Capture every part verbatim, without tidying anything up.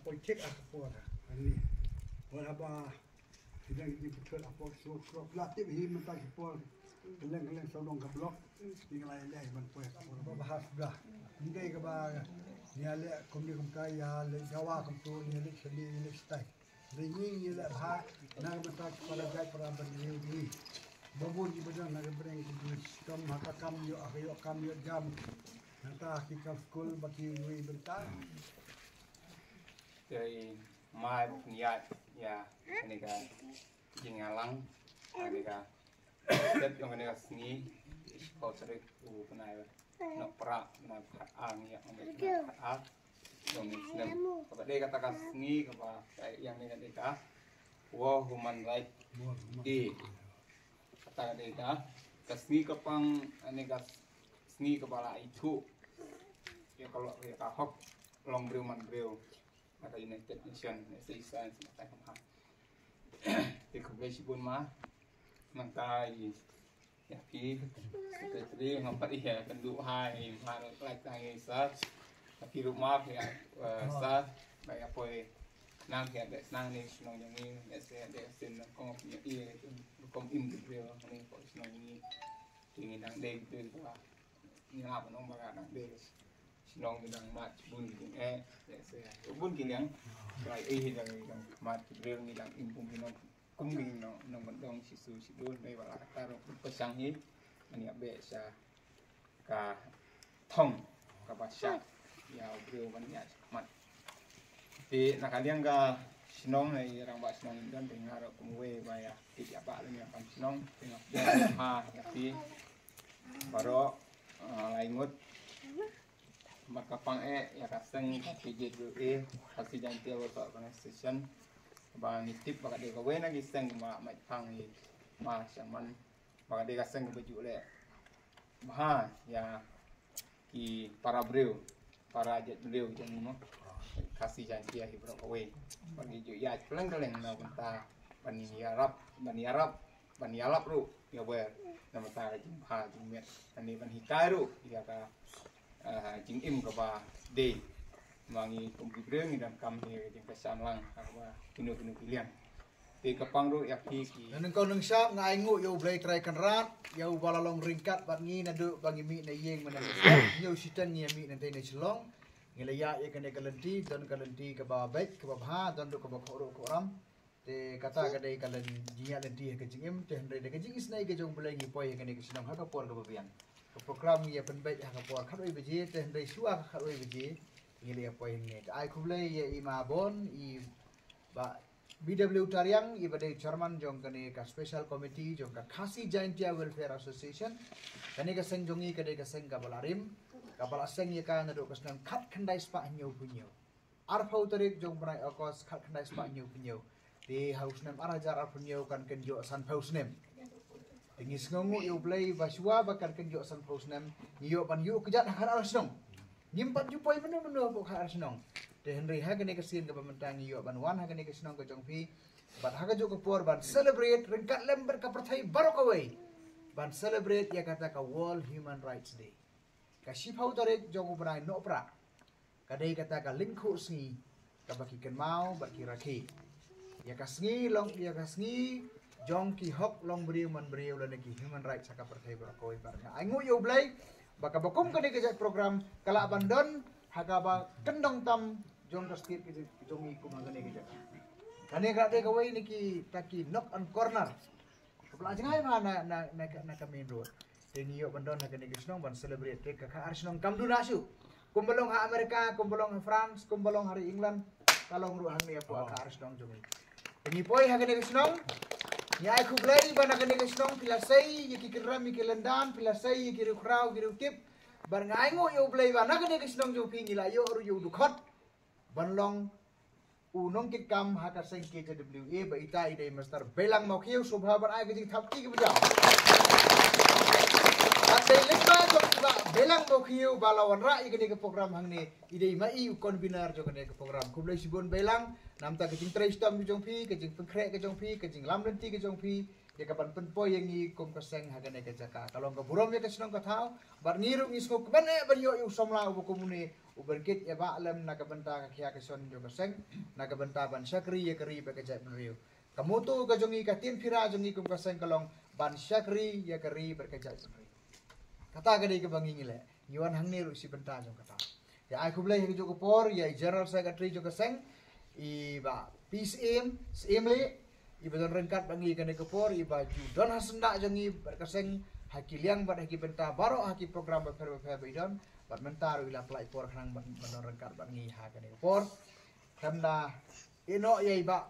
Poi check a ka por. Ani. Por haba ki dang ki putol a por so so la tip hi mynta ki por. Keleng keleng sawdong ka block. Ki la leh ban poi a ka por. Ba bahas dah. Ndai kaba nia leh kum ni kum ka ïa leh jawa kum tu nia leh seni nia leh stai. Ringing ni leh bha na ka bynta ki para jait para ban ring ni. Ba bun ki ba dang na ka breng ki dun stom ha ka kam ïoh ha ka ïoh kam ïoh jam. Nangta ki kam skul ba ki rui bynta. Te i mai ba pynïaid ïa kane ka jingïalang kane ka step jong kane ka sngi. Shiphew tarik u bnai ba Nohprah, bnai Phatar, ngi ïa ong ba Phatar jong ngi snem. Kaba dei kata ka sngi kaba ka ïa ngi ka dei ka World Human Rights Day. Kata ka dei ka ka sngi ka pang, ani ka sngi kaba la ithuh ïa ka lo ïa ka hok long briew man briew. Na ka United Nation, S A S, na ka kam ha. Te khublei shibun ma. Nangta i ïa phi secretary ngam pat ïa kynduh ha i ma lai tang i sa. Tapi ruh ma phi ïa sa ba ïa poi nang ïa de nang ni shnong jong i ne se de sin nang kong ïa i kong im de ni ko shnong ni. Ti ngi nang de de ba ngi ngap nong ba nang de. Shnong ngi dang mat bun ki eh se bun ki liang. Kai eh dang dang mat ki bril ngi dang im bun ki nong kum ngi nong nong ban dong shi su shi dul dei wala ka tar ko shang hi. Ani abe sha ka thong ka ba sha ya bril ban ya mat. Ti na ka liang ka shnong ne rang ba shnong don dei ngar kum we ba ya ki ya ba le ya kam shnong ti ngap ha ya ti baro lai ngut. Bad ka pang eh ïa ka seng K J W A, Khasi Jaintia Welfare Organization. Ba ngi tip ba ka dei kawei na ki seng ba mait pang i ma shaman. Ba ka dei ka seng ba ju leh bha ïa ki para briew, para jait briew jong ngi mo. Khasi Jaintia hi baroh kawei. Ba ngi ju ïa pleng pleng na bynta ban ïarap, ban ïarap ban ïalap ruh ïa wer na bynta ka jingbha jingmiat. Ani ban hikai ruh ïa ka jingim kaba dei. Ma ngi kum ki briew ngi donkam hi ka jingkyrshan lang ha kaba kino kino ki liang. Te ka pang ruh ïa phi ki. Na nangkong nangshap nga ainguh ïa U Blei Trai Kynrad ïa uba la long ryngkat bad ngi naduh ba ngi mih na ïing mynne. Ñiew shiteng ngi ïa mih na tei na Shillong. Ngi la ïa ïa kane ka lynti don ka lynti kaba beit kaba bha don ruh kaba khohruh khohram. Te kata ka dei ka lynti jingïa lynti ha ka jingim te hynrei da ka jingisnei ka jong U Blei ngi poi ha kane ka shnong ha ka por kaba biang. Ka program ngi ïa pynbeit ha ka por khatwei baje te hynrei shuwa ka khatwei baje ngi la ïa poi hangne. Te ai khublei ïa i ma Bon i Bah B W Tariang i ba dei chairman jong kane ka special committee jong ka Khasi Jaintia Welfare Association. Kane ka seng jong ngi ka dei ka seng kaba la rim kaba la seng ïa ka naduh ka snem khatkhyndai spah hynñiewphew hynñiew. Arphew tarik jong bnai August khatkhyndai spah hynñiewphew hynñiew. Te ha u snem ar hajar arphew hynñiew kan kynjoh sanphew snem. Te ngi sngewnguh ïa U Blei ba shuwa ba kan kynjoh sanphew snem ngi ïoh ban ïuh kjat ha khadar shnong. Ngim pat ju poi mynno mynno hapoh khadar shnong. Te hynrei ha kane ka sien kaba mynta ngi ïoh ban wan ha kane ka shnong ka jong phi. Bad ha kajuh ka por ban celebrate ryngkat lem bad ka pyrthei baroh kawei ban celebrate ïa kata ka World Human Rights Day. Ka shiphew tarik jong u bnai Nohprah. Ka dei kata ka lyngkhuh sngi kaba ki kynmaw bad ki rakhe ïa ka sngi long ïa ka sngi jong ki hok long briew man briew lane ki human rights ha ka pyrthei baroh kawei. Bad nga ainguh ïa U Blei ba kaba kum kane ka jait program ka lah ban don ha kaba kyndong tam jong ka state ka jong ngi kum ha kane ka jaka. Kane ka dei kawei na kita ki nook and corner. Kaba la jngai bha na na na ka main road. Te ngi ïoh ban don ha kane ka shnong ban celebrate te ka khadar shnong kam duna shuh. Kumba long ha America, kumba long ha France, kumba long ha ri England, ka long ruh hangne hapoh ka khadar shnong jong ngi. Te ngi poi ha kane ka shnong ngi ai khublei ba na kane ka shnong phi la sei ïa ki kynrem ïa ki lyndan, phi la sei ïa ki riewkhraw ki riewtip. Bad nga ainguh ïa U Blei ba na kane ka shnong jong phi ngi la ïoh ruh ïa u dkhot ban long u nongkitkam ha ka seng K J W A ba ita i dei Mister Beilang Mawkhiew. Sngewbha ban ai ka jingthap kti kaba jam. Bad dei lyngba jong i Bah Beilang Mawkhiew ba la wanrah ïa kane ka program hangne, i dei ma i u convener jong kane ka program. Khublei shibun Beilang namta ka jingtrei shitom ka jong phi, ka jingpynkhreh ka jong phi, ka jinglam lynti ka jong phi ïa ka ban pynpoi ïa ngi kum ka seng ha kane ka jaka. Ka long ka burom ïa ka shnong ka thaw. Bad ngi ruh ngi sngewkmen eh ban ïoh ïa u samla uba kum une U byrngit ïa ba lem na ka bynta ka khia ka shon jong ka seng, na ka bynta ban shakri ïa ka ri bad ka jaitbynriew. Ka motto ka jong ngi, ka tien phira jong ngi kum ka seng ka long ban shakri ïa ka ri bad ka jaitbynriew. Kata ka dei kaba ngi ngi leh. Ngi wan hangne ruh shi bynta jong kata. Ïa ai khublei ha ka juh ka por ïa i General Secretary jong ka seng, i Bah P. Syiem, Syiem Lieh, iba don ryngkat bad ngi kane ka por, iba ju don ha syndah jong ngi bad ka seng ha ki liang bad ha ki bynta baroh, ha ki program bapher bapher ba i don, bad mynta ruh i la pynlait por khnang ban, ban don ryngkat bad ngi ha kane ka por. Khlem da ïehnoh ïa i Bah,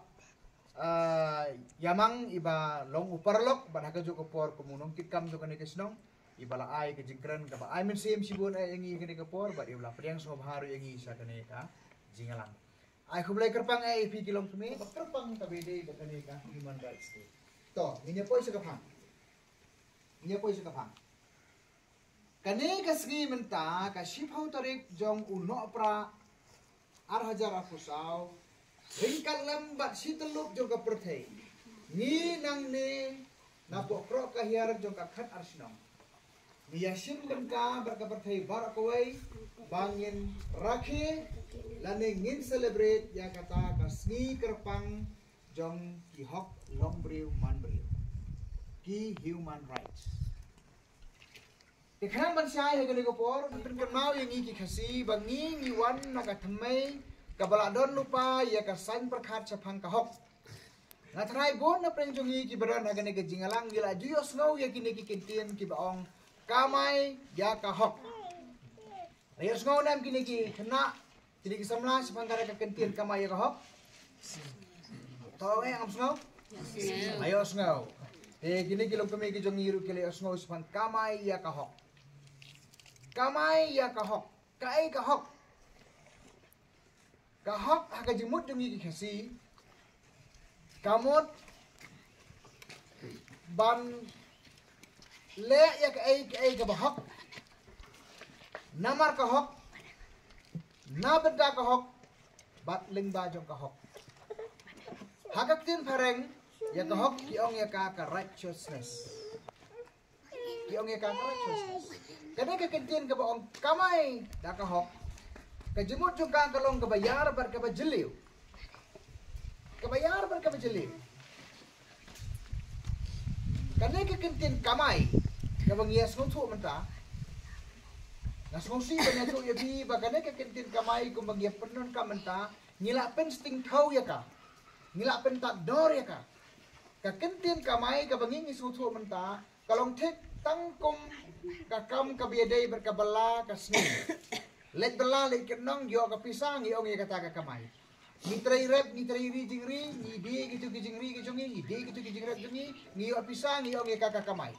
ah, Ïamang, iba long u paralok bad ha ka juh ka por kum u nongkitkam jong kane ka shnong, iba la ai ka jingkren kaba ai mynsiem shibun eh ïa ngi kane ka por bad iba la pdiang sngewbha ruh ïa ngi sha kane ka jingïalang. Ai khublei kyrpang eh ïa phi ki longkmie, ba kyrpang kaba ïadei bad kane ka Human Rights Day. To, ngin ïa poi sha ka phang. Ngin ïa poi sha ka phang. Kane ka sngi mynta ka shiphew tarik jong u Nohprah ar hajar arphew saw, ryngkat lem bad shi tyllup jong ka pyrthei, ngi nangne na poh kroh ka hiar jong ka khatar shnong, ngi ïashim bynta bad ka pyrthei baroh kawei ba ngin rakhe lane ngin celebrate ïa kata ka sngi kyrpang jong ki hok longbriew manbriew, ki human rights. Te khnang ban shai ha kane ka por, ngan pynkynmaw ïa ngi ki Khasi ba ngi ngi wan na ka thymmei kaba la don lypa ïa ka saiñ pyrkhat shaphang ka hok. Nga tharai bun na pdeng jong ngi kiba don ha kane ka jingïalang ngi la ju ïohsngew ïa kine ki kyntien kiba ong kamai ïa ka hok. La ïohsngew ne em kine ki khynnah, kine ki samla shaphang kane ka kyntien kamai ïa ka hok? To, eh, ngam sngew? La ïohsngew. Te kine ki longkmie ki jong ngi ruh ki la ïohsngew shaphang kamai ïa ka hok. Kamai ïa ka hok. Kaei ka hok? Ka hok ha ka jingmut jong ngi ki Khasi ka mut ban leh ïa kaei kaei kaba hok, namar ka hok, na bynta ka hok bad lyngba jong ka hok. Ha ka ktien phareng ïa ka hok ki ong ïa ka ka righteousness. Ki ong ïa ka ka righteousness. Kane ka kyntien kaba ong kamai da ka hok, ka jingmut jong ka ka long kaba ïar bad kaba jylliew. Kaba ïar bad kaba jylliew. Kane ka kyntien kamai kaba ngi ïa sngewthuh mynta, nga sngewsih ban ïathuh ïa phi ba kane ka kyntien kamai kumba ngi ïa pyndonkam mynta, ngi la pynsting thaw ïa ka, ngi la pyntad dor ïa ka. Ka kyntien kamai kaba ngi ngi sngewthuh mynta ka long thik tang kum ka kam kaba ïadei bad ka bylla ka sngi. Leit bylla leit kyndong, ïoh ka pisa, ngi ong ïa kata ka kamai. Ngi trei rep, ngi trei ri jingri, ngi die kito ki jingri ki jong ngi, ngi die kito ki jingrep jong ngi, ngi ïoh pisa, ngi ong ïa ka ka kamai.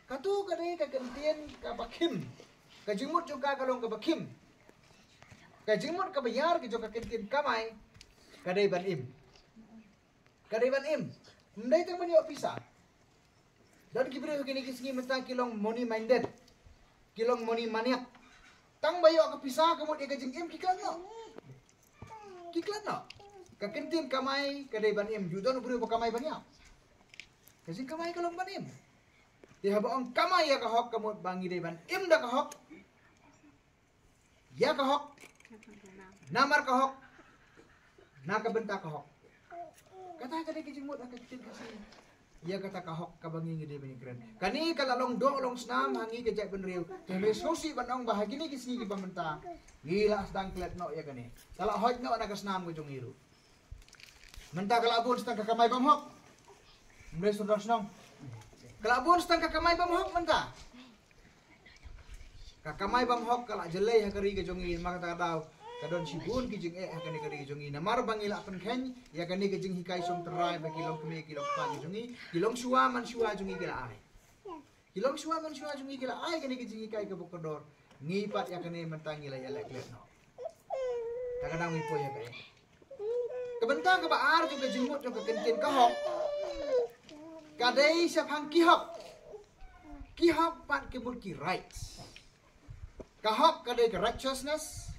Kato ka dei ka kyntien kaba khim. Ka jingmut jong ka ka long kaba khim. Ka jingmut kaba ïar ka jong ka kyntien kamai ka dei ban im. Ka dei ban im. Ym dei tang ban ïoh pisa. Don ki briew ha kine ki sngi mynta ki long money minded, ki long money maniac. Tang ba ïoh ka pisa ka mut ïa ka jingim ki khlad noh. Ki khlad noh. Ka kyntien kamai ka dei ban im. Ju don u briew ba kamai ban ïap. Ka jingkamai ka long ban im. Te haba ong kamai ïa ka hok ka mut ba ngi dei ban im da ka hok, ïa ka hok, namar ka hok, na ka bynta ka hok. Kata ka dei ka jingmut ha ka ktien Khasi ïa kata ka hok kaba ngi ngi dei ban ïakren. Kane ka la long doh long snam ha ngi ka jaitbynriew. Te hynrei sngewsih ban ong ba ha kine ki sngi kiba mynta ngi la sdang klet noh ïa kane. Ka la hoid noh na ka snam ka jong ngi ruh. Mynta ka la bun sdang ka kamai bymhok. Mre surdor shnong. Ka la bun sdang ka kamai bymhok mynta. Ka kamai bymhok ka la jyllei ha ka ri ka jong ngi, namar kata ka daw ka don shibun ki jingeh ha kane ka ri ka jong ngi. Namar ba ngi la pynkheiñ ïa kane ka jinghikai shongtrai ba ki longkmie ki longkpa ki jong ngi, ki longshuwa manshuwa jong ngi ki la ai. Ki longshuwa manshuwa jong ngi ki la ai kane ka jinghikai kaba kordor. Ngi pat ïa kane mynta ngi la ïaleh klet noh. Ta ka daw ngi poi ïa kaei? Ka bynta kaba ar jong ka jingmut jong ka kyntien ka hok ka dei shaphang ki hok. Ki hok pat ki mut ki rights. Ka hok ka dei ka righteousness.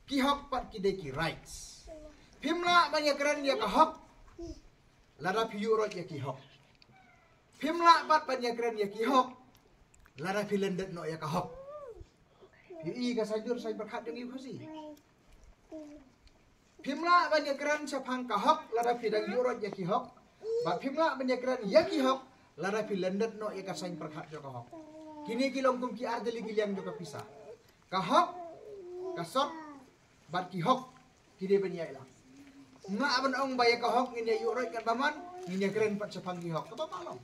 Ki hok pat ki dei ki rights. Phim lah ban ïakren ïa ka hok lada phi ïuh roit ïa ki hok. Phim lah pat ban ïakren ïa ki hok lada phi lyndet noh ïa ka hok. Ïohi ka saiñdur saiñ pyrkhat jong ngi u Khasi. Phim lah ban ïakren shaphang ka hok lada phi dang ïuhroit ïa ki hok. Bad phim lah ban ïakren ïa ki hok lada phi lyndet noh ïa ka saiñ pyrkhat jong ka hok. Kine ki long kum ki artylli ki liang jong ka pisa. Ka hok, ka sot, bad ki hok, ki dei ban ïaid lang. Nga ban ong ba ïa ka hok ngin ïa ïuhroit katba mon, ngin ïakren pat shaphang ki hok. Kaba ma long.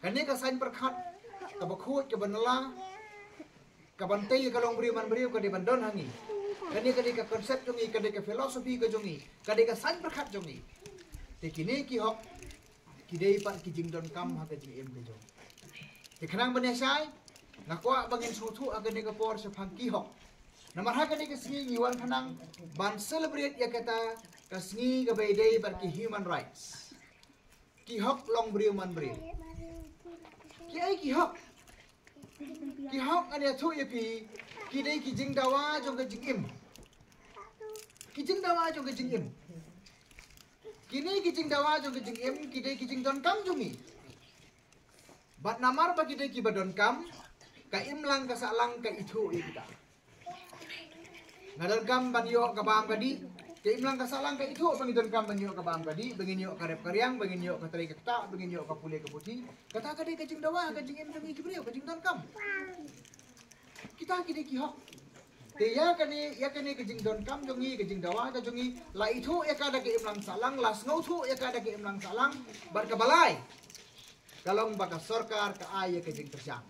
Kane ka saiñ pyrkhat, kaba khuid, kaba nylla, kaban tei ïa ka longbriew manbriew ka dei ban don ha ngi. Kane ka dei ka concept jong ngi, ka dei ka philosophy ka jong ngi, ka dei ka saiñ pyrkhat jong ngi. Te kine ki hok, ki dei pat ki jingdonkam ha ka jingim ka jong ngi. Te khnang ban ïa shai, nga kwah ba ngin sngewthuh ha kane ka por shaphang ki hok. Namar ha kane ka sngi ngi wan khnang ban celebrate ïa kata ka sngi kaba ïadei bad ki human rights. Ki hok longbriew manbriew. Ki ai ki hok. Ki hok ngan ïathuh ïa phi, ki dei ki jingdawa jong ka jingim. Ki jingdawa jong ka jingim. Kine ki jingdawa jong ka jingim, ki dei ki jingdonkam jong ngi. Bad namar ba ki dei kiba donkam, ka imlang ka sahlang ka ithuh ïa kita. Nga donkam ban ïoh ka bam ka dih, ka imlang ka sahlang ka ithuh ba ngi donkam ban ïoh ka bam ka dih, ba ngin ïoh ka rep ka riang, ba ngin ïoh ka trei ka ktah, ba ngin ïoh ka pule ka puthi. Kata ka dei ka jingdawa ka jingim jong ngi ki briew, ka jingdonkam. Kita ki dei ki hok. Te ïa kane, ïa kane ka jingdonkam jong ngi, ka jingdawa ka jong ngi, la ithuh ïa ka da ka imlang sahlang, la sngewthuh ïa ka da ka imlang sahlang, bad kaba lai ka long ba ka sorkar ka ai ïa ka jingkyrshan.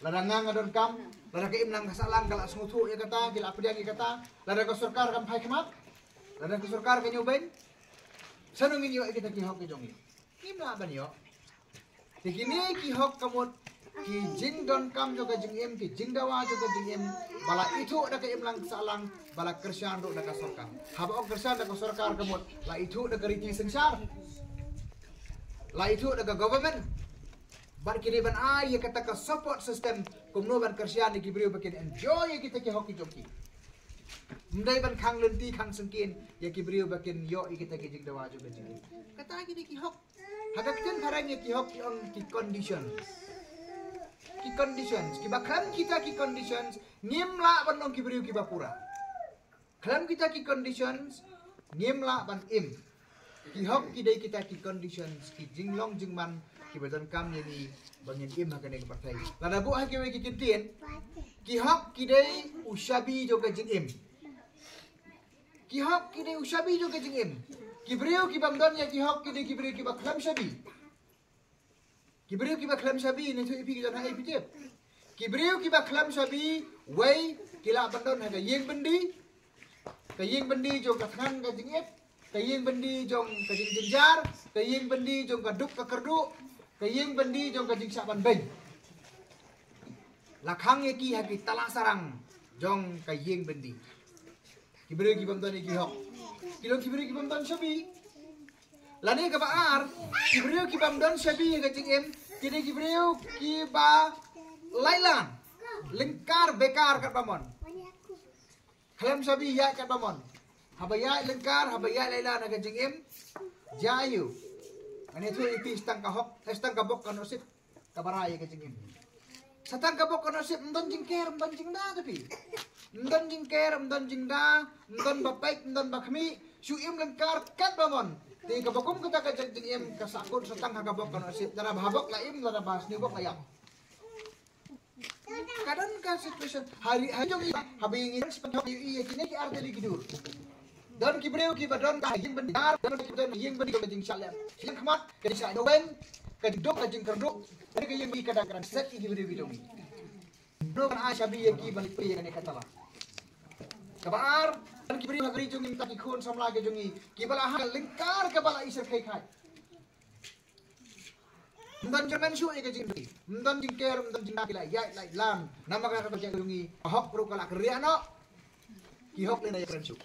Lada nga nga donkam, lada ka imlang ka sahlang ka la sngewthuh ïa kata, ki la pdiang ïa kata, lada ka sorkar kam phai khmat, lada ka sorkar ka ñiew beiñ, shano ngin ïoh ïa kita ki hok ki jong ngi? Ngim lah ban ïoh. Te kine ki hok ka mut ki jingdonkam jong ka jingim, ki jingdawa jong ka jingim, ba la ithuh da ka imlang sahlang, ba la kyrshan ruh da ka sorkar. Haba ong kyrshan da ka sorkar ka mut la ithuh da ka riti synshar, la ithuh da ka government. Bad ki dei ban ai ïa kata ka support system kumno ban kyrshan ïa ki briew ba kin enjoy ïa kita ki hok ki jong ki. Ym dei ban khang lynti khang syngkien ïa ki briew ba kin ïoh ïa kita ki jingdawa jong ka jingim. Kata ki dei ki hok. Ha ka ktien phareng ïa ki hok ki ong ki conditions. Ki conditions. Kiba khlem kita ki conditions, ngim lah ban long ki briew kiba pura. Khlem kita ki conditions, ngim lah ban im. Ki hok ki dei kita ki conditions, ki jinglong jingman, kiba donkam ïa ngi ba ngin im ha kane ka pyrthei. Lada buh ha kiwei ki kyntien, ki hok ki dei u shabi jong ka jingim. Ki hok ki dei u shabi jong ka jingim. Ki briew ki bym don ïa ki hok ki dei ki briew kiba khlem shabi. Ki briew kiba khlem shabi, ne tu ipi ki don ha ipi tip. Ki briew kiba khlem shabi, wei, ki lah ban don ha ka ïing byndi. Ka ïing byndi jong ka thngan ka jingit. Ka ïing byndi jong ka jingjynjar. Ka ïing byndi jong ka duk ka kyrduh. Ka ïing byndi jong ka jingshah ban beiñ. La khang ïa ki ha ki tala sarang jong ka ïing byndi. Ki briew ki bym don ïa ki hok, ki long ki briew ki bym don shabi. Lane kaba ar, ki briew ki bym don shabi ha ka jingim, ki dei ki briew kiba lait lan, lyngkar bekar katba mon. Khlem shabi ïaid katba mon. Haba ïaid lyngkar, haba ïaid lait lan ha ka jingim, jia ïa u. Ngan ïathuh ïa phi sa tang ka hok, eh, sa tang ka bok ka nusip. Kaba rai ïa ka jingim. Sa tang ka bok ka nusip, ym don jingker, ym don jingda, te phi. Ym don jingker, ym don jingda, ym don ba peit, ym don ba khmih, shu im lyngkar katba mon. Te kaba kum kata ka jingim ka sahkut sa tang ha ka bok ka nusip, lada ba ha bok la im, lada ba ha sniewbok la ïap. Ka don ka situation, ha ri, ha jong i, haba ïa ngi span hok ïa kine ki artylli ki dur. Don ki briew kiba don ka ïing byndi, don ki don ïing byndi ka jingshah lem. Ïing khmat, ka jingshah ñiewbeiñ, ka jingduk, ka jingkyrduh. Ka ïing byndi ka dang kren set ïa ki briew ki jong ngi. Briew ban ai shabi ïa ki ban plie ïa kane ka tala. Kaba ar, don ki briew ha ka ri jong ngi mynta ki khun samla ki jong ngi, kiba la ha lyngkar kaba la i syrkhei khai. Ym don jingkyrmen shuh ïa ka jingdei. Ym don jingker, ym don jingda, ki la ïaid lait lan. Namar kata ka jingdei jong ngi, ka hok ruh ka la kyrriah noh. Ki hok lei na ïakren shuh.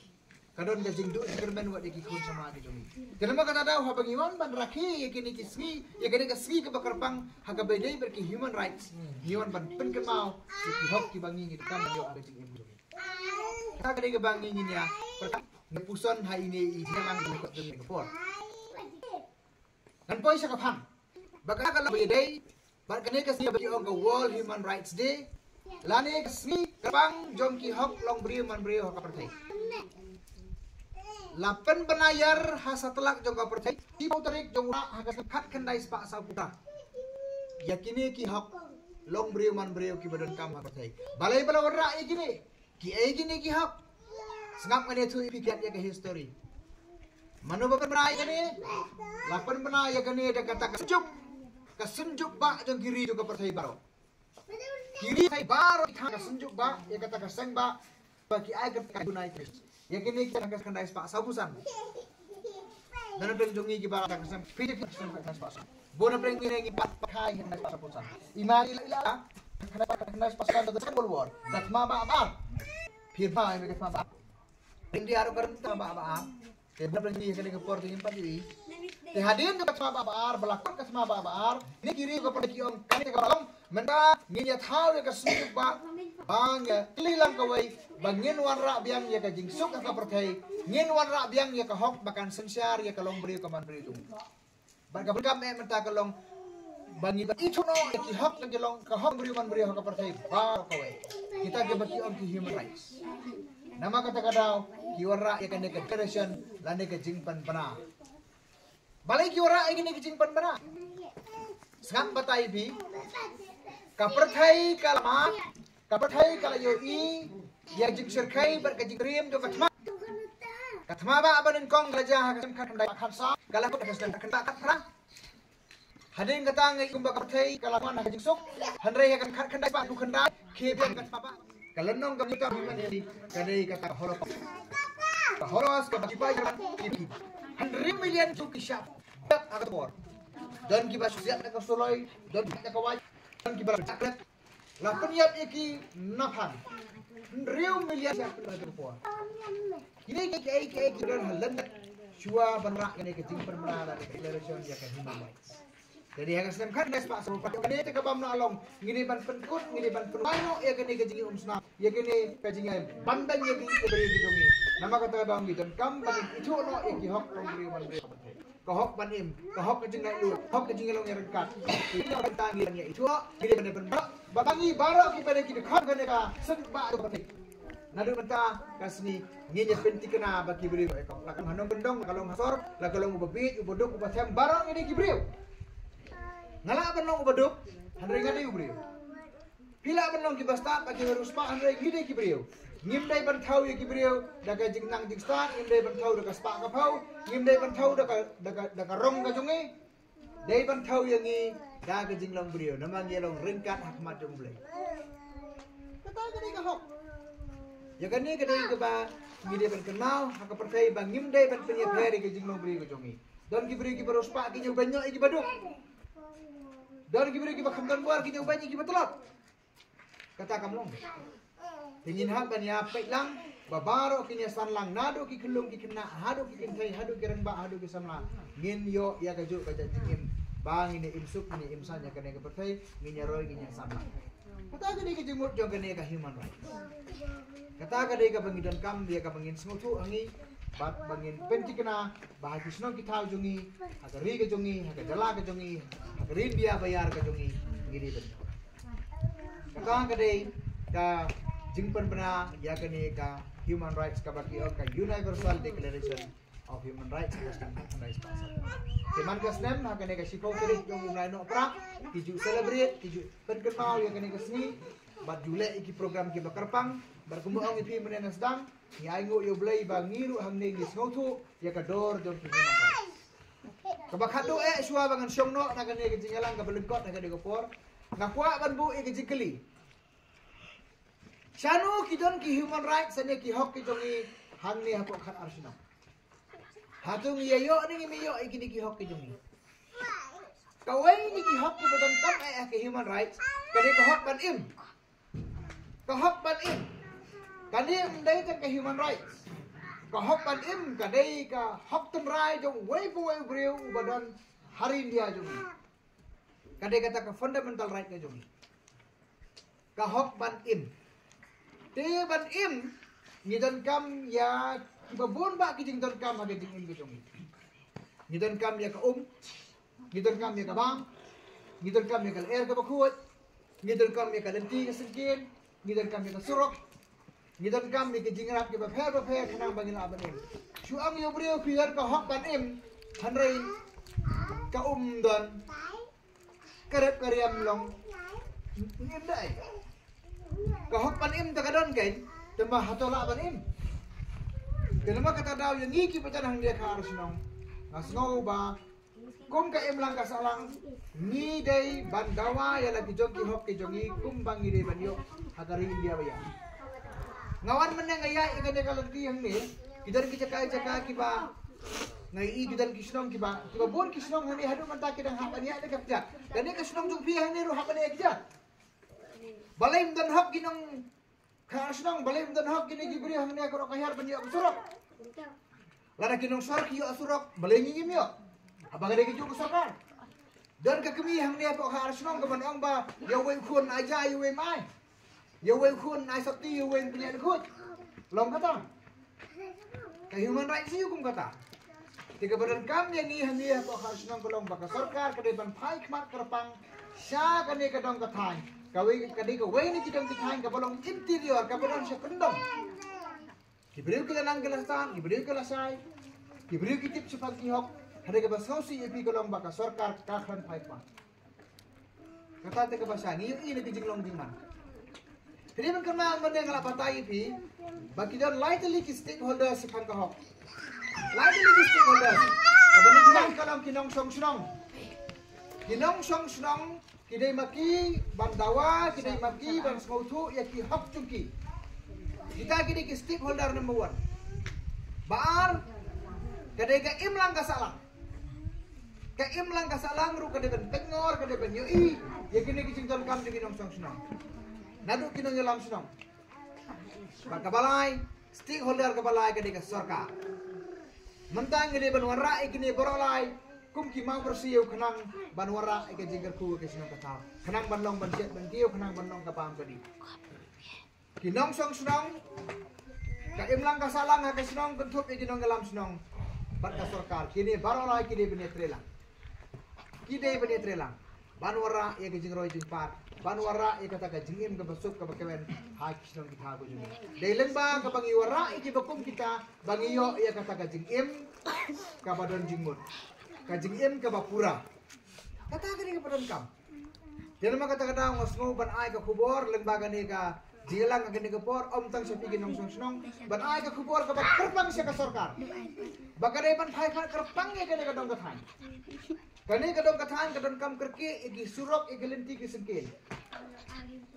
Ka don ka jingduh jingkyrmen wat ïa ki khun samla ki jong ngi. Te namar kata daw haba ngi wan ban rakhe ïa kine ki sngi, ïa kane ka sngi kaba kyrpang ha kaba ïadei bad ki human rights, ngi wan ban pynkynmaw ïa ki hok kiba ngi ngi donkam ban ïoh ha ka jingim jong ngi. Kata ka dei kaba ngi ngin ïa pyrkhat, ngi puson ha ine i jingïalang ka por. Ngan poi sha ka phang. Ba ka la ka la ïadei bad kane ka sngi ba ki ong ka World Human Rights Day. Lane ka sngi kyrpang jong ki hok long briew man briew ha ka pyrthei. La pynbna ïar ha satlak jong ka pyrthei, shiphew tarik jong u Rah ha ka snem khatkhyndai spah sawphew phra. Ïa kine ki hok long briew man briew kiba donkam ha ka pyrthei. Balei ba la wanrah ïa kine? Kiei kine ki hok? Sngap ngan ïathuh ïa phi kiad ïa ka history. Mano ba pynbna ïa kane? La pynbna ïa kane da kata ka synjuk, ka synjuk bah jong ki ri jong ka pyrthei baroh. Ki ri pyrthei baroh ki thang ka synjuk bah, ïa kata ka seng bah, ba ki ai kata ka United Nations. Ïa kine ki thang ka khyndai spah sawphew san. Don napdeng jong ngi kiba la thang ka seng, phi ki thang ka khyndai spah sawphew san. Bun napdeng ngi ne ngi pat pat hai khyndai spah sawphew san. I Mari la ila, khyndai spah, khyndai spah sawphew san, the Second World War. Ka thma bah bah. Phi ba, ïa ka thma bah. India ruh ka rem thma bah bah. Te bun napdeng ngi ha kane ka por te ngim pat ïohi. Te hadien ka thma bah bah ar, ba la kut ka thma bah bah ar, kine ki ri ka pyrthei ki ong kane ka ba long, mynta ngin ïa thaw ïa ka synjuk bah, ba ngin ïa tylli lang kawei, ba ngin wanrah biang ïa ka jingsuk ha ka pyrthei, ngin wanrah biang ïa ka hok ba kan synshar ïa ka long briew ka man briew jong ngi. Bad ka pyrkhat eh mynta ka long ba ngi ba ithuh noh ïa ki hok ka jong ka hok briew man briew ha ka pyrthei baroh kawei. Kita kiba ki ong ki human rights. Namar kata ka daw ki wanrah ïa kane ka declaration lane ka jingpynbna. Balei ki wanrah ïa kane ka jingpynbna? Sngap batai phi. Ka pyrthei ka la mad, ka pyrthei ka la ïohi ïa ka jingshyrkhei bad ka jingtriem jong ka thma. Ka thma bah ba nyngkong ka la jia ha ka snem khatkhyndai khatsaw, ka la kut ha ka snem khatkhyndai khatphra. Hadien kata ngi kumba ka pyrthei ka la wan ha ka jingsuk, hynrei ha ka khatkhyndai spah khatkhyndai, khie biang ka thma bah. Ka lynnong ka mita humanity ka dei kata ka Holocaust. Ka Holocaust kaba ki ba ïa ki hynriew million tu ki shah ha ka por. Don kiba shu siat na ka suloi, don kiba na ka wai, don kiba la jaklet. La pynïap ïa ki na phan. Hynriew million shah pynïap ïa ki por. Kine ki, ki, ki, ki don ha London. Shuwa ban rah kane ka jingpynbna la ka declaration ïa ka human rights. Jadi ha ka snem khatkhyndai spah sawphew phra kane te ka bym lah long. Ngi dei ban pynkut, ngi dei ban pynwai noh ïa kane ka jingïaumsnam, ïa kane ka jingïaim. Ban ban ïa ki, ïa ki briew ki jong ngi. Namar kata ka daw ngi donkam ban ithuh noh ïa ki hok jong briew man briew. Ka hok ban im, ka hok ka jinglaitluid, hok ka jingïalong ïaryngkat. Ïa kata ngi ban ïa ithuh, ngi dei ban pynbna ba ngi baroh kiba dei ki dkhot kane ka seng bah jong ka pyrthei. Naduh mynta ka sngi ngin ïa pynthikna ba ki briew, eh, la ka long ha nongkyndong, la ka long ha sor, la ka long uba bieit, uba duk, uba them, baroh ngi dei ki briew. Nga lah ban long uba duk, hynrei nga dei u briew. Phi lah ban long kiba stad bad kiba riewspah, hynrei ngi dei ki briew. Ngim dei ban thaw ïa ki briew da ka jingnang jingstad, ngim dei ban thaw da ka spah ka phew, ngim dei ban thaw da ka, da ka, da ka rong ka jong ngi. Dei ban thaw ïa ngi da ka jinglong briew, namar ngi long ryngkat ha khmat jong U Blei. Kata ka dei ka hok. Ïa kane ka dei kaba ngi dei ban kynmaw ha ka pyrthei ba ngim dei ban pynïapher ïa ka jinglong briew ka jong ngi. Don ki briew kiba riewspah ki ñiew beiñ noh ïa kiba duk. Don ki briew kiba kham don bor ki ñiew beiñ ïa kiba tlot. Kata kam long. Te ngin hap ban ïa peit lang ba baroh kin ïa san lang, naduh ki khyllung ki khynnah, haduh ki kynthei, haduh ki rangbah, haduh ki samla. Ngin ïoh ïa kajuh ka jait jingim ba ngin ïa im suk, ngin ïa im san ïa kane ka pyrthei, ngin ïa roi, ngin ïa san lang. Kata ka dei ka jingmut jong kane ka human rights. Kata ka dei kaba ngi donkam, ïa kaba ngin sngewthuh ha ngi bad ba ngin pynthikna ba ha ki shnong ki thaw jong ngi, ha ka ri ka jong ngi, ha ka jylla ka jong ngi, ha ka ri India ba ïar ka jong ngi, ngi dei ban. Kata ka dei ka jingpynbna ïa kane ka human rights kaba ki ong ka Universal Declaration of Human Rights, ka snem khatkhyndai spah san. Te man ka snem ha kane ka shiphew tarik jong u bnai Nohprah ki ju celebrate, ki ju pynkynmaw ïa kane ka sngi. Bad ju leh ïa ki program kiba kyrpang. Bad kumba ong ïa phi mynne nga sdang, ngi ainguh ïa U Blei ba ngi ruh hangne ngi sngewthuh ïa ka dor jong ki human rights. Kaba khatduh eh shuwa ba ngan shong noh na kane ka jingïalang kaba lyngkot ha kane ka por, nga kwah ban buh ïa ka jingkylli. Shano ki don ki human rights ne ki hok ki jong ngi hangne hapoh khatar shnong? Hato ngi ïa ïoh ne ngim ïoh ïa kine ki hok ki jong ngi? Kawei na ki hok kiba donkam eh ha ki human rights ka dei ka hok ban im. Ka hok ban im kane ym dei tang ka human rights. Ka hok ban im ka dei ka hok tynrai jong uwei pa uwei u briew uba don ha ri India jong ngi. Ka dei kata ka fundamental right ka jong ngi. Ka hok ban im. Te ban im, ngi donkam ïa kiba bun bah ki jingdonkam ha ka jingim ka jong ngi. Ngi donkam ïa ka um, ngi donkam ïa ka bam, ngi donkam ïa ka lyer kaba khuid, ngi donkam ïa ka lynti ka syngkien, Ngi donkam ïa ka surok, ngi donkam ïa ka jingïarap kiba pher ba pher khnang ba ngin lah ban im. Shu ong ïa u briew phi don ka hok ban im, hynrei ka um don, ka rep ka riam long, ngim dei. Ka hok ban im te ka don kein, te ma hato lah ban im. Te namar kata daw ïa ngi kiba don hangne ha ka ar shnong, nga sngew ba kum ka imlang ka sahlang, ngi dei ban dawa ïa la ki jong ki hok ki jong ngi kumba ngi dei ban ïoh ha ka ri India ba ïa. Nga wan mynne nga ïaid ïa kane ka lynti hangne, ki don ki jaka jaka kiba, nga ïohi ki don ki shnong kiba, kiba bun ki shnong hangne haduh mynta ki dang hap ban ïaid da ka kjat. Kane ka shnong jong phi hangne ruh hap ban ïaid da ka kjat. Balei ym don hok ki nong ka shnong, balei ym don hok kine ki briew hangne ka rok ka hiar ban ïoh ka surok? Lada ki nongshor ki ïoh surok, balei ngi ngim ïoh? Haba ka dei kajuh ka sorkar. Don ka kmie hangne hapoh ka ar shnong ka ban ong ba ïa uwei u khun ai ja, ïa uwei ym ai. Ïa uwei u khun ai sopti, ïa uwei ym pynïaid khuid. Long kata. Ka human rights ïa u kum kata. Te kaba donkam ïa ngi hangne hapoh ka ar shnong ka long ba ka sorkar ka dei ban phai khmat kyrpang sha kane ka dong ka thaiñ. Kawei ka dei kawei na ki dong ki thaiñ kaba long interior, kaba don sha kyndong. Ki briew ki la nang ki la stad, ki briew ki la shai, ki briew ki tip shaphang ki hok. Hynrei kaba sngewsih ïa phi ka long ba ka sorkar ka khlem phai khmat. Kata te kaba shai, ngi ïohi na ki jinglong jingman. Te dei ban kynmaw mynne nga la batai ïa phi ba ki don lai tylli ki stakeholders shaphang ka hok. Lai tylli ki stakeholders. Kaba nyngkong ka long ki nongshong shnong. Ki nongshong shnong ki dei ma ki ban dawa, ki dei ma ki ban sngewthuh ïa ki hok jong ki. Kita ki dei ki stakeholder number one. Ba ar, ka dei ka imlang ka sahlang. Ka imlang ka sahlang ruh ka dei ban pynngor, ka dei ban ïohi ïa kine ki jingdonkam jong ki nongshong shnong. Naduh ki nongïalam shnong. Bad kaba lai, stakeholder kaba lai ka dei ka sorkar. Mynta ngi dei ban wanrah ïa kine baroh lai kum ki mawbyrsiew khnang ban wanrah ïa ka jingkyrkhu ka shnong ka thaw, khnang ban long ban shet ban kiew, khnang ban long ka bam ka dih. Ki nongshong shnong, ka imlang ka sahlang ha ka shnong kynthup ïa ki nongïalam shnong bad ka sorkar. Kine baroh lai ki dei ban ïatreilang. Ki dei ban ïatreilang ban wanrah ïa ka jingroi jingpar, ban wanrah ïa kata ka jingim kaba suk kaba kmen ha ki shnong ki thaw ka jong ngi. Dei lyngba kaba ngi wanrah ïa kiba kum kita ba ngi ïoh ïa kata ka jingim kaba don jingmut, ka jingim kaba pura. Kata ka dei kaba donkam. Te namar kata ka daw nga sngew ban ai ka khubor lyngba kane ka jingïalang ha kane ka por, ym tang sha phi ki nongshong shnong, ban ai ka khubor kaba kyrpang sha ka sorkar ba ka dei ban phai khmat kyrpang ïa kane ka dong ka thaiñ. Kane ka dong ka thaiñ ka donkam kyrkieh ïa ki surok, ïa ki lynti ki syngkien.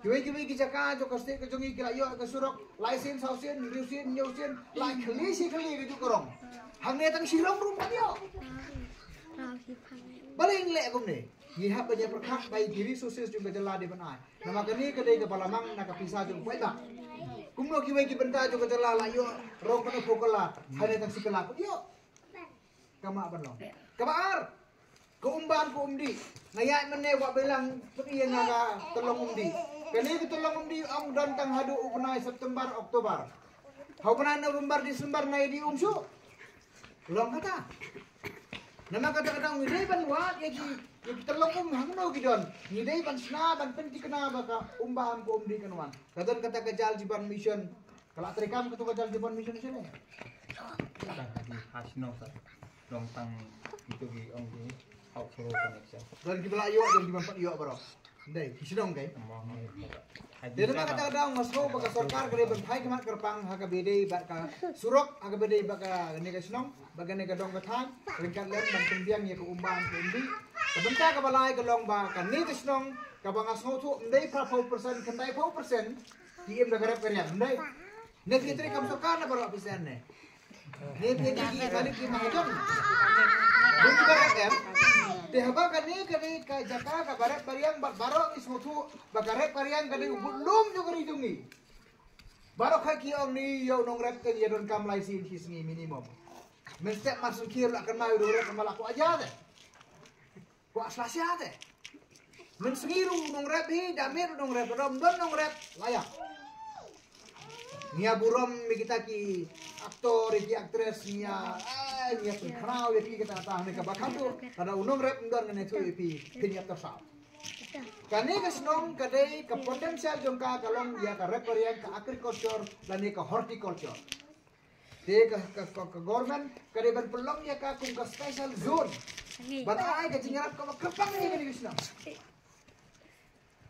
Kiwei kiwei ki jaka jong ka state ka jong ngi ki la ïoh ka surok lai sien, saw sien, hynriew sien, hynñiew sien, la khlieh shi khlieh kajuh ka rong. Hangne tang shi rong ruh ym pat ïoh. Balei ngi leh kumne? Ngi hap ban ïa pyrkhat ba ïa ki resources jong ka jylla dei ban ai. Namar kane ka dei kaba la mang na ka pisa jong u paidbah. Kumno kiwei ki bynta jong ka jylla la ïoh rong kano phew kylla, hangne tang shi kylla pat ïoh. Ka mah ban long. Kaba ar, ka umbam ka umdih. Nga ïaid mynne Wah Beilang, peit ïa nga ka tyllong umdih. Kane ka tyllong umdih ym don tang haduh u bnai September, October. Ha u bnai November, December nai dih um shuh. Long kata. Namar kata ka daw ngi dei ban wad ïa ki, ïa ki tyllong um hangno ki don. Ngi dei ban shna ban pynthikna ba ka umbam ka umdih kan wan. Ka don kata ka Jal Jeevan Mission. Ka la treikam kata ka Jal Jeevan Mission shane. Tang ha ki ha shnong sa. Long tang itu ki ong ki outflow connection. Don kiba la ïoh, don kiba pat ïoh baroh. Dei, ki shnong kai. Dei, namar kata ka daw nga sngew ba ka sorkar ka dei ban phai khmat kyrpang ha kaba ïadei bad ka surok, ha kaba ïadei bad kane ka shnong, bad kane ka dong ka thaiñ, ryngkat lem ban pynbiang ïa ka umbam ka umdih. Ka bynta kaba lai ka long ba kane ka shnong kaba nga sngewthuh ym dei phra phew percent, khyndai phew percent ki im da ka rep ka riang, ym dei? Ne phi treikam sorkar na baroh phi sngewthuh ne? Ne phi dei ki malik ki mahajon. Bun ki ba rep em. Te haba kane ka dei ka jaka kaba rep ba riang bad baroh ngi sngewthuh ba ka rep ka riang ka dei u budlum jong ka ri jong ngi. Baroh khat ki ong ni ïa u nongrep te ïa donkam lai sien shi sngi minimum. Mynstep mar sngewkhia la kynmaw ïa u nongrep, ma la kwah ïa te. Kwah sla sha te. Mynsngi ruh u nongrep hi, da miet u nongrep, da ym don nongrep, la ïap. Ngi ïa burom ïa kita ki actor, ïa ki actress, ngi ïa, eh, ngi ïa pynkhraw ïa ki kata kata, ne kaba kham duh, lada u nongrep ym don ngan ïathuh ïa phi, phin ïap ta saw. Kane ka shnong ka dei ka potential jong ka ka long ïa ka rep ka riang, ka agriculture lane ka horticulture. Te ka, ka, ka, ka government ka dei ban pynlong ïa ka kum ka special zone. Ban ai ka jingïarap kaba kyrpang ïa kane ka shnong.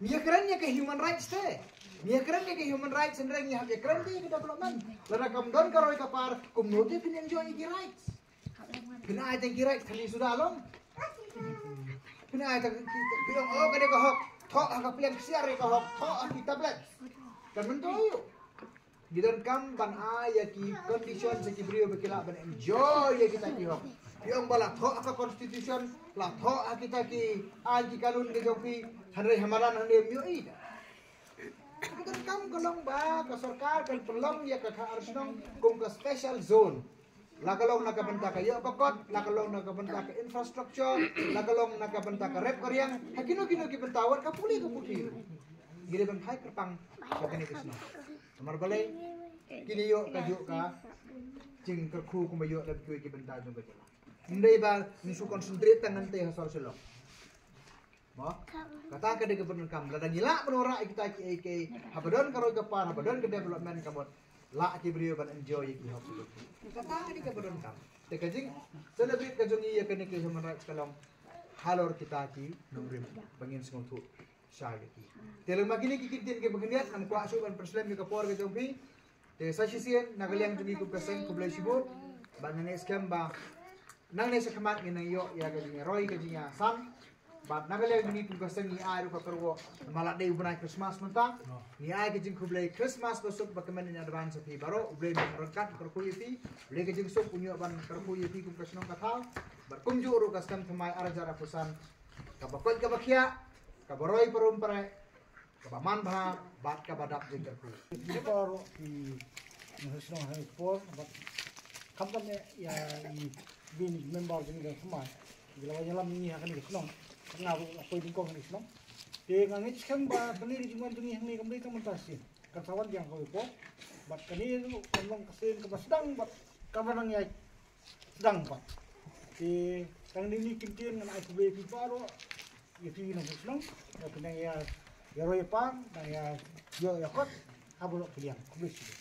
Ngi ïakren ïa ka human rights te. Ngi ïakren ïa ka human rights, hynrei ngi hap ïakren ïa ka development. Lada kam don ka roi ka par, kumno te phin enjoy ïa ki rights? Phin ai tang ki rights thali suda long. Phin ai tang ki, ki, ki ong, oh, ka dei ka hok. Thoh ha ka pliang ksiar ïa ka hok. Thoh ha ki tablet. Kan myntoi ïoh. Ngi donkam ban ai ïa ki condition sha ki briew ba ki lah ban enjoy ïa kita ki hok. Phi ong ba la thoh ha ka constitution, la thoh ha kita ki aiñ ki kanun ki jong phi, hynrei ha madan hangne ym ïohi. Ngi donkam ka long ba ka sorkar kan pynlong ïa ka Khar Shnong kum ka special zone. La ka long na ka bynta ka ïoh ka kot, la ka long na ka bynta ka infrastructure, la ka long na ka bynta ka rep ka riang, ha kino kino ki bynta wat ka pule ka puthi. Ngi dei ban phai kyrpang ïa kane ka shnong. Namar balei, kine ïoh ka juh ka jingkyrkhu kumba ïoh da kiwei ki bynta jong ka jylla. Ym dei ba ngin shu concentrate tang hangtei ha sor Shillong. Mo? Kata ka dei kaba donkam. Lada ngi lah ban wanrah ïa kita kiei kiei, haba don ka roi ka par, haba don ka development ka mut, lah ki briew ban enjoy ïa ki hok. Kata ka dei kaba donkam. Te ka jing celebrate ka jong ngi ïa kane ka human rights ka long halor kita ki nongrim ba ngin sngewthuh shai ïa ki. Te lem ma kine ki kyntien kiba khyndiat, ngam kwah shuh ban pynslem ïa ka por ka jong phi. Te sa shisien na ka liang jong ngi kum ka seng, khublei shibun. Bad nga ngeit skhem ba nangne shakhmat ngin nang ïoh ïa ka jingïaroi, ka jingïasam. Bad na ka liang jong ngi kum ka seng ngi ai ruh ka kyrwoh namar la dei u bnai Christmas mynta. Ngi ai ka jingkhublei Christmas ba suk ba kmen in advance ïa phi baroh. U Blei un ryngkat kyrkhu ïa phi. U Blei ka jingsuk un ïoh ban kyrkhu ïa phi kum ka shnong ka thaw. Bad kumjuh ruh ka snem thymmai ar hajar arphew san, kaba koit kaba khiah, kaba roi parum preh, kaba manbha bad kaba dap jingkyrkhu. Ki baroh ki nongshong shnong ha ka por bad khamtam ïa i bin member jong ngi ka shnong. Ki la wan ïalam ïa ngi ha kane ka shnong. Nga ruh nga poi nyngkong ha kane ka shnong. Te nga ngeit skhem ba kane ka jingwan jong ngi hangne kam dei tang mynta shisien. Kan sa wan biang ha ka por bad kane ruh kan long ka sien kaba sdang bad kaba nang ïai sdang pat. Te tang kine ki kyntien ngan ai khublei ïa phi baroh, ïa phi ki nongshong shnong, ïa phi nang ïa, ïa roi ïa par, nang ïa ïoh ïa kot ha baroh ki liang. Khublei shibun.